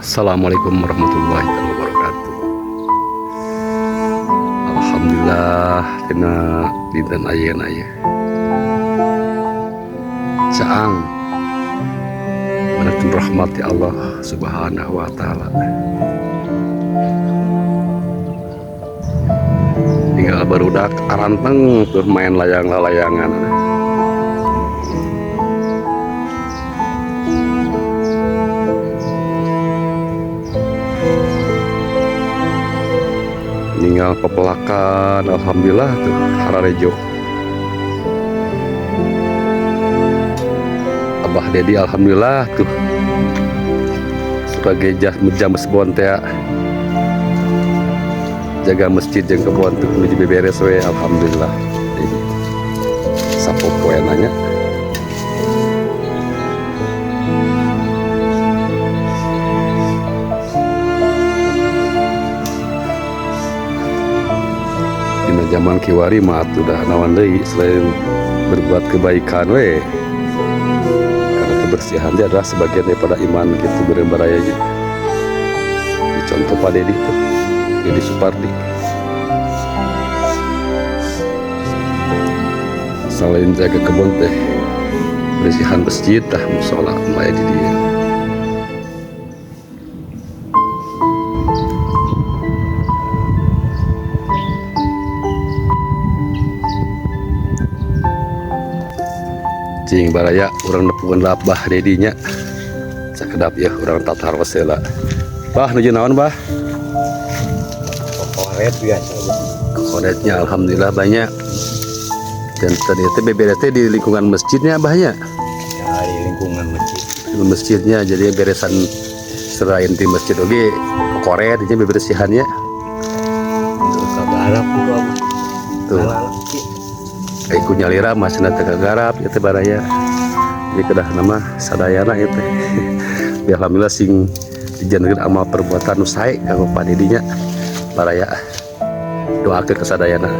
Assalamualaikum warahmatullahi wabarakatuh. Alhamdulillah, dina dinten ayeuna ieu caang menekan rahmat Allah Subhanahu wa taala. Tinggal barudak aranteng tuh main layang-layangan. Ninggal pepelakan, alhamdulillah tuh hararejo. Abah Dedi alhamdulillah tuh sebagai jamus bon teh jaga masjid jeung kebon tuh menuju beberes we, alhamdulillah. Jadi sapopoe nanya dina zaman kiwari mah atuh dah naon deui selain berbuat kebaikan we, karena kebersihan dia adalah sebagian daripada iman gitu berbarayanya. Contoh Pak Dedi tuh, Dedi Supardi, selain jaga kebun teh bersihan masjid tah musola mulai di dia. Cing baraya urang nepungan Bah Dedinya sakedap ya urang tatar heula. Bah, nuju naon bah? Kokoret biasa. Kokoretnya alhamdulillah banyak. Dan tadi itu BBRT di lingkungan masjidnya abahnya? Ya, di lingkungan masjid. Di masjidnya, jadi beresan selain di masjid oke kokoret ini bebersihannya. Untuk kagarap itu apa? Tuh. Ku nyalira masih teu kagarap ya teh baraya. Jadi kedah nama sadayana ya teh. Ya, alhamdulillah sing dijadikan amal perbuatan nu sae kanggo Pak Dedinya baraya. Doakeun kasadayana.